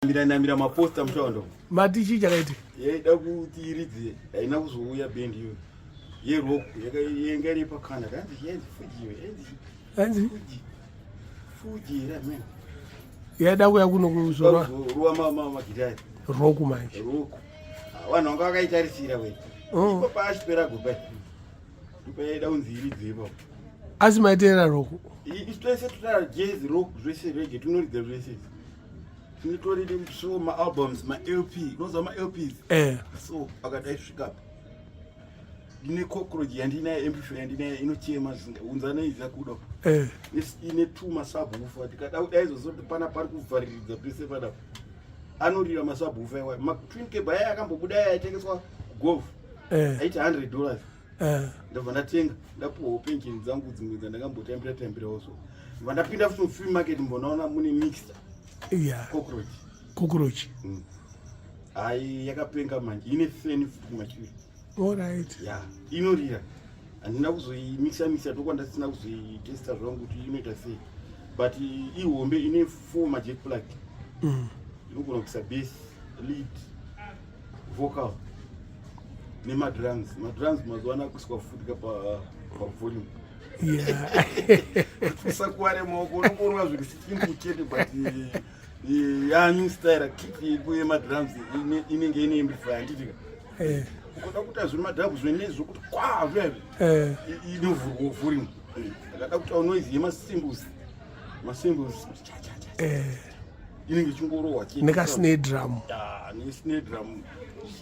Mira namira maposta mutaundo. Mati chii chakaiti? Yaida kuti iridze haina kuzouya band iyo. Yerock yanga iri paCanada. Hanzi yanzi Fuji iyo. Yanzi Hanzi Fuji. Fuji here man. Yaida kuya kuno kuzorwa. Kuzorwa magitari. Rock manje. Rock. Ah, vanhu vanga vakaitarisira we. Oh. Ipo paachipera gopa. Ipo yaida kunzi iridze ipapo. Asi maiteera rock. Isu tese totaura jazz rock zvese reggae tinoridza zvese. Tinotori so maalbums malp unoziva malps eh. So akadai svika apa ndine cockroach yandinayo amplifier yandinayo inochema unzanaiza kuda eh. Ine two masubwoofer tikada kudai zozoti pana pari kuvhariridza pese panapa anorira masubwoofer iwayo matwin cable aya akambobuda aya aitengeswa kugolf eh. Aiti $100. Eh. Ndobva ndatenga ndapuwawo pension dzangu dzimwe dzandakambotambira tambirawo so ndobva ndapinda futi mufree market mbonaona mune mixer cockroach. Cockroach. Hai yakapenga manje ine fan futi kumashure. Alright. Ya inorira handina kuzoimixa mixa tokwandasina kuzoitesta zvangu kuti inoita sei but ihombe ine four majack plug. Inogona kuisa bass, lead, vocal nemadrums. Madrums mazuva ano akuiswa futi ka pavolume kuti usakuware maoko unongorova zviri simple chete but yanyu style kick yeku yemadrums inenge ine amplifier handitika ukoda kuita zvemadrums zvene zvokuti kwa zvezve inovhurwa volume akada kuita noise yemacymbals macymbals kuti cha cha cha inenge ichingorohwa chete. Nekasnare drum. Ya, nesnare drum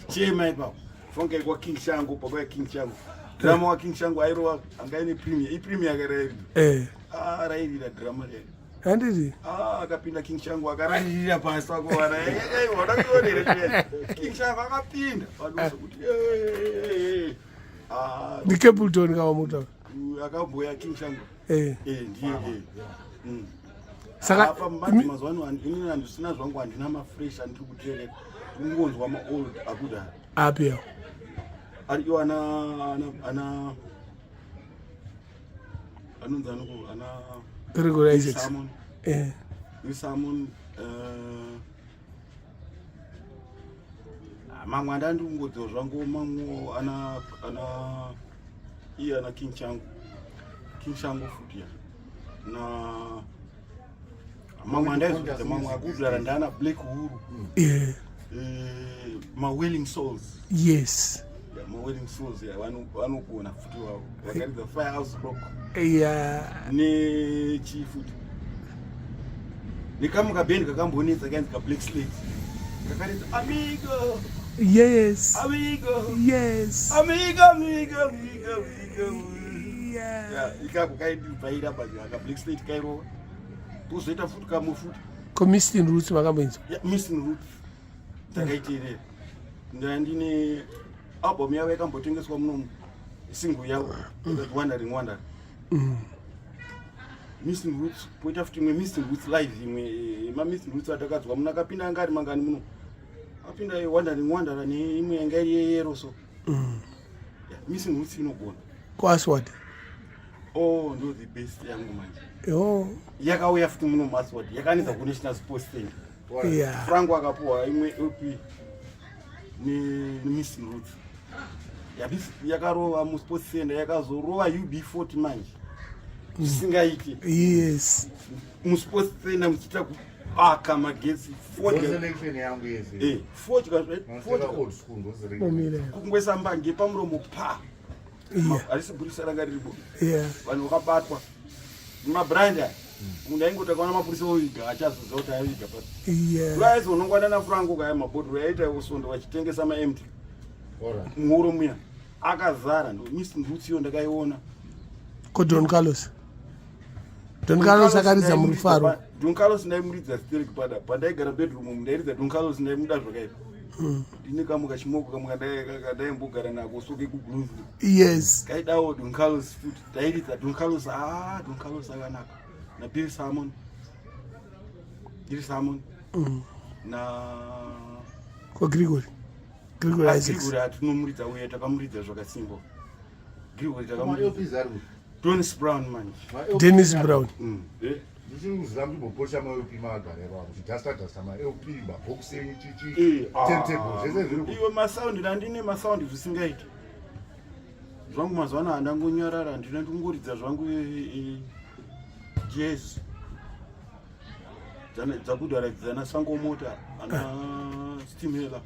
chema ipapo fange kwa King Shango papa ya King Shango drama wa King Shango airova anga ine premier ipremier akarairira ah rairira drama rero Handiti? Ah akapinda King Shango akarairira pasi akovana eh wadakuonera King Shango akapinda padoso kuti eh ah Ndi Capleton kama muta. Akamboya King Shango. Eh ndiye eh. Saka apa manje mazuva ano inini handisina zvangu handina mafresh andiri kuteerera kungonzwa maold akudhara. Api awo? Ari iwo ana ana ana anonzi anoko ana Gregory Isaacs. Salmon. Salmon mamwe andandi kungodziwa zvangu mamwe ana ana iye ana King Changu King Shango futi ya na mamwe andaizoita mamwe akudhara ndaana Black Uhuru. Mawailing Souls. Yeah, mawailing Souls yeah, vanogona futi vavo vakaridza Firehouse Rock. Nechii futi nekamwe kabhendi kakambonetsa kainzi kaBlack Slate kakaridza Amigo. Yes. Amigo. Yes. Amigo, amigo, amigo, amigo. Yeah, ikako kaindibvaira but aka Black Slate kairova tozoita futi kamwe futi. Ko Missing Roots makamboinzwa? Yeah, Missing Roots ndakaiteerera ndandine album yavo yakambotengeswa munomu single yavo yakati Wandering Wanderer. Missing Roots poita futi imwe Missing Roots live imwe maMissing Roots atakadzwa muno akapinda anga ari mangani muno apinda Wandering Wanderer neimwe yanga iri yeyero so yeah, Missing Roots inogona. Ko Aswad? Oh ndo the best yangu manje. Yo. Yakauya futi muno muAswad yakanetsa kuNational Sports Center. Franco akapuwa imwe LP neMissing Roots yakarova musports center yakazorova UB40 manje zvisingaiti. Musports center muchiita kubaka magetsi. Selection yangu yese. Fodya. Old school ndo Momile. Kungwesa mbange pamuromo pa harisi bhurisa ranga riripo. Vanhu vakabatwa mabrand aya munhu aingoti akaona mapurisa oviga achazoziva kuti aiviga pa aizonongwana naFranco kaya mabhodhoro yaita usondo vachitengesa maempty muhoro muya akazara ndo Missing Roots iyo ndakaiona. Ko Don Carlos? Don Carlos akaridza murufaro. Don Carlos ndaimuridza sterek pada pandaigara bedroom umu ndairidza Don Carlos ndaimuda zvakaipa. Ndine kamwe kachimoko kamwe kandaimbogara nako soke kuGroove. Kaidawo Don Carlos futi tairidza Don Carlos ah Don Carlos akanaka naBill Salmon Bill Salmon na Ko Gregory? Gregory Isaacs. Gregory atinomuridza uye takamuridza zvakasimba. Gregory takamuridza. Dennis Brown manje. Dennis Brown. Ndichiri kuziva muchimboposha maLP maagara ipapo muchidhasta dhasta maLP mabox enyu chichi Eh, ah, turntable zvese zviri ku iwe masound ndandine masound zvisingaiti zvangu mazuva ano handangonyarara handina ndingoridza zvangu eh, eh, jazz Dzakudhara idzi dzana sango mota ana stimela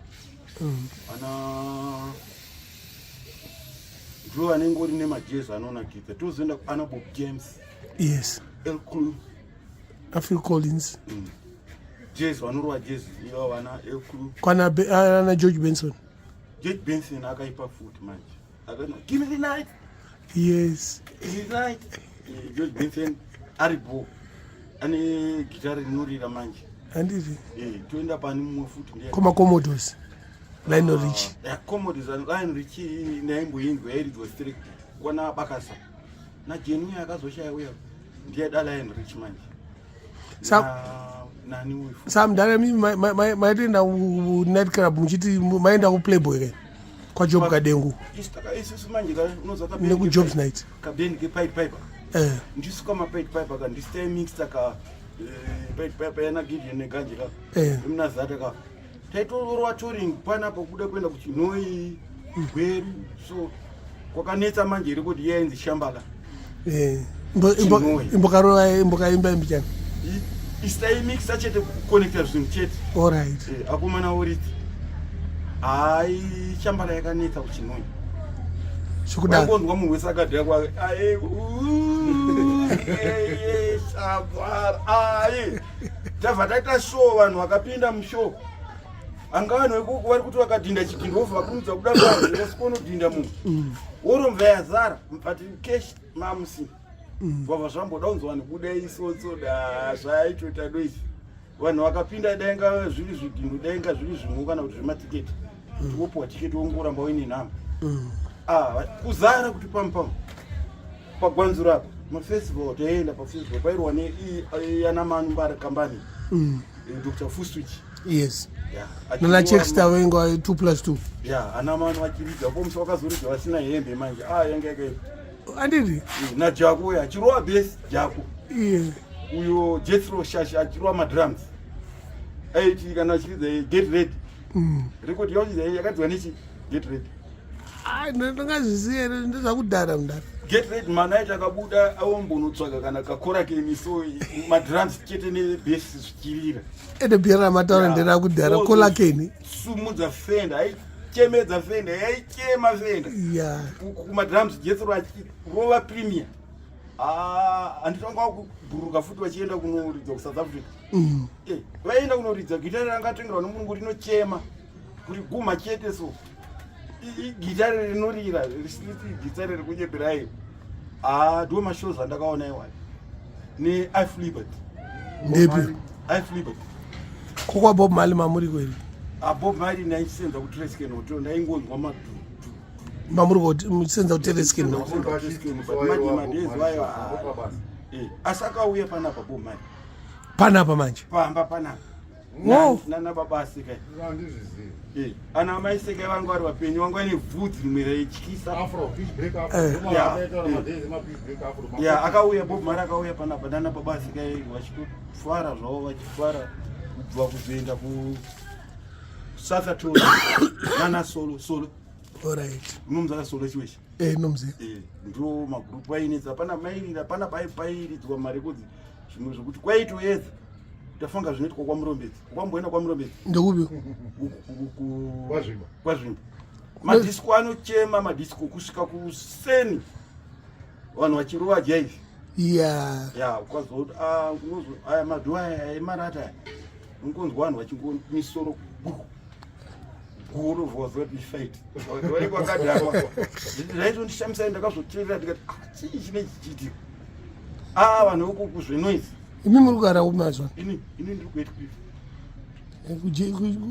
ana ndiwo anenge uri nemajazz anonakidza tozoenda kuana Bob James. Yes. El Clue. Phil Collins. Jazz vanorova jazz ivo vana El Clue. Kwana ana George Benson. George Benson akaipa futi manje. Akano give me the night. Yes. The night. George Benson ari bo. Ane gitari rinorira manje. Handiti. Toenda pani mumwe futi ndiye. Koma Commodores. Lionel Richie. Yeah, Commodores and Lionel Richie ndaimboinzwa yairidzwa straight kwana Bakasa. Na Jenny akazoshaya uya. Ndiye da Lionel Richie manje. Nani uyu futi. Sa mudhara mi maitoenda night club muchiti maenda kuPlayboy ke kwaJob Kadengu. Isu isusu manje ka unoziva ka NekuJobs night. Kabeni ke Pied Piper. Ndisu kama Pied Piper ka ndisu taimixta ka Pied Piper yana Gideon neganje ka. Muna zata ka. Taitorova touring panapa kubuda kuenda kuChinhoyi, Gweru. So kwakanetsa manje rekodi yainzi Shambala. Chinhoyi. Imbokarova imbokaimba imbichana. Isu taimixa chete kuconnecta zvinhu chete. All right. Akomana oridzi. Hai, Shambala yakanetsa kuChinhoyi. Zvekudaro. Wangonzwa munhu wese akadhaya kwake. Aye, uu, ye, Shambala, aye. Tabva taita show vanhu vakapinda mushow. Anga vanhu vekuku vari kuti vakadhinda chidhindo vobva vakurumidza kuda vanhu vosikonodhinda munhu. Woromva yazara but cash mamusi. Vabva zvamboda kunzi vanhu budai isotso da zvaitoita noise. Vanhu vakapinda dainga zviri zvidhindo dainga zviri zvimwe kana kuti zvematiketi. Wopuwa tiketi wongoramba uine nhamba. Ah, kuzara kuti pam pam. Pagwanzura apa mafestival taienda pafestival pairwa neana Manu Mbara kambani. Dr. Fuswich. Yes. Yeah. Nana Chexter venga 2 plus 2. Yeah, ana Manu vachiridza po musi wakazoridza vasina hembe manje. Ah, yanga yakaipa. Anditi? Na Jaku uya achirova bass Jaku. Yeah. Uyo Jethro Shasha achirova madrums. Aiti kana achiridza get ready. Record yacho yakadzwa nechi get ready. Ai, ndingazviziva here ndezvakudhara mudhara. Get ready man aiti akabuda awombonotsvaga kana kakora kemiso madrums chete nebass zvichirira. Ende bhera ramataura nderakudhara kolakeni. Sumudza Fender aichemedza Fender yaichema Fender. Kumadrums Jethro achirova premier. Ah, handitanga kubhuruka futi vachienda kunoridza kuSouth Africa. Vaenda kunoridza gitari ranga atengerwa nomurungu rinochema kuti guma chete so. Igitari rinorira risiri gitari rekunyepera. Ah, ndiwo mashows andakaona iwayo. Ne Ife Liberty. Ndepi? Ife Liberty. Kokwa Bob Marley mamuri kweri? Ah, Bob Marley ndaisenza kuTresken Hotel ndaingonzwa madu. Mamuri kuti musenza kuTresken. Asi akauya panapa Bob Marley. Panapa manje? Pamba panapa. Wo. Nana baba asika. Handizvizivi. Ana mai seka vangu vari vapenyu vangu vane bvudzi rimwe raityisa. Afro, pitch break afro. Ndomaakaitaura madays ema-pitch break afro. Yeah, akauya Bob Marley akauya panapa nana baba asika vachitofara zvavo vachifara kubva kuzoenda ku South nana solo solo. All right. Unomzaka solo chiwechi. Nomziva. Ndo magroup ainetsa pana mairira pana pairidzwa marekodzi zvimwe zvekuti kwaitoedza. Tafanga zvinoitwa kwaMurombedzi. Kwamboenda kwaMurombedzi. Ndekupi? KwaZvimba. KwaZvimba. Madisco anochema madisco kusvika kuseni. Vanhu vachirova jive. Yeah. Yeah, ukazoti unozo aya madhu aya emarata aya. Unongonzwa vanhu vachingomisoro guru vozoti fight. Vari kwakadhakwa. Zvaizondishamisa ndakazoteerera ndikati chii chinenge chichiitika? Ah, vanhu vekuku zvenoise. Imi muri kugara kupi mazuva? Ini ndiri kuHatcliffe.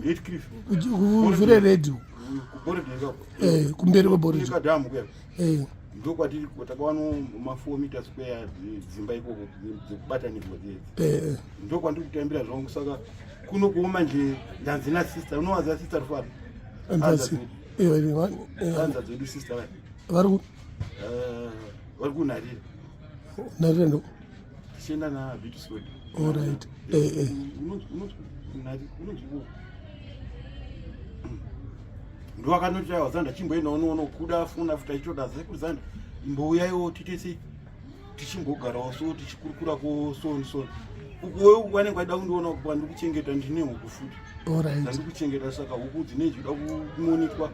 Hatcliffe. Kuvhure radio. Kuborodale ikako. Kumberi kweBorodale. Kune kadhamu kuya. Ndokwatiri takawana ma 4 meter square dzimba ikoko dzekubatanidzwa dzedzi. Ndokwandiri kutambira zvangu saka kuno kuoma nje ndanzi na sister unowaza sister Rufaro. Anzi. Anza dzedu sister vai. Vari ku Vari kunharira. Nharira ndo. Tichienda naVitus Road. Alright. Eh, eh. Unonzi ndowakanoti aiwa Zanda, chimboendawo noona kuda funa futi achitoda sekuru Zanda, imbouyaiwo tiite sei, tichimbogarawo so, tichikurukura so so. Ukuwe vanenge vaida kundiona kwandikuchengeta, ndine huku futi dzandikuchengeta. Saka huku dzinenge dzichida kumonitwa,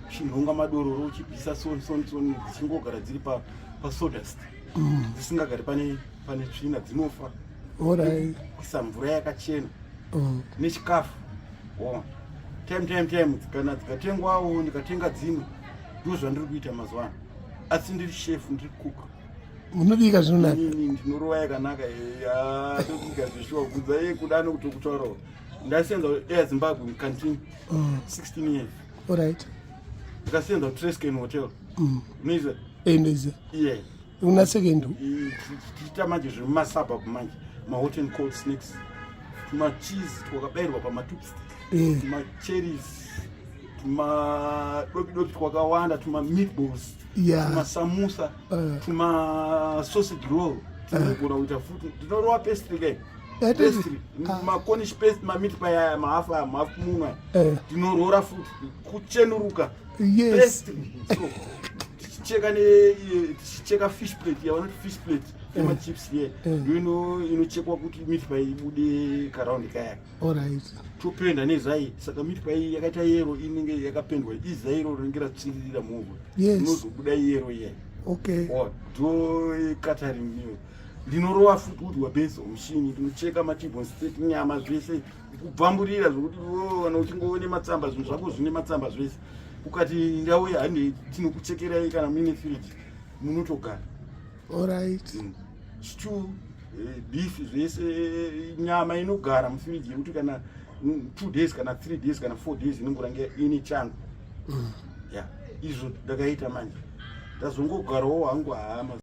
uchinhonga madororo, uchibvisa so so so, dzichingogara dziri pasawdust, dzisingagari pane tsvina, dzinofa. Kuisa mvura yakachena nechikafu. Oh. Time time time kana dzikatengwawo, ndikatenga dzimwe. Ndo zvandiri kuita mazuva ano, asi ndiri chef, ndiri cook. Munobika zvinonaka. Inini ndinorova yakanaka, tobika zveshuwa. Kudza iye kuda nokutokutaurawo, ndasenza Air Zimbabwe mucanteen 16 years. Ndikasenza kuTrescan Hotel. Unoiziva? Ndoiziva. Iye. Una second. Tichiita manje zvemumasuburb manje, mahot and cold snacks, tumacheese twakabayirwa pamatoothstick, tumacherries, tumadobidobi twakawanda, tumameatballs, tumasamusa, tumasausage roll. Tinogona kuita futi, tinorova pastry kai. Pastry, maCornish pasty, mameat pie aya, mahafu aya, mahafu mumwe. Tinorora futi kuchenuruka. Pastry so tichicheka tichicheka fish plate, yavanoti fish plate yemachips ye, ndo inochekwa kuti meat pie ibude karaundi kaya. Topenda nezai, saka meat pie yakaita yellow inenge yakapendwa, izai iro rinenge ratsviririra muoven. Inozobuda yellow iya. Ndo catering iyo. Ndinorova futi udwa base mushini, ndinocheka maT-bone steak, nyama zvese, kubvamburira zvokuti kana uchingoone matsamba, zvinhu zvako zvine matsamba zvese. Ukati ndauya, hande tinokuchekerai, kana muine firiji munotogara. Stew, beef zvese, nyama inogara mufiriji yekuti kana 2 days kana 3 days kana 4 days inongoranga ine chando. Ya, izvo ndakaita manje, ndazongogarawo hangu hama.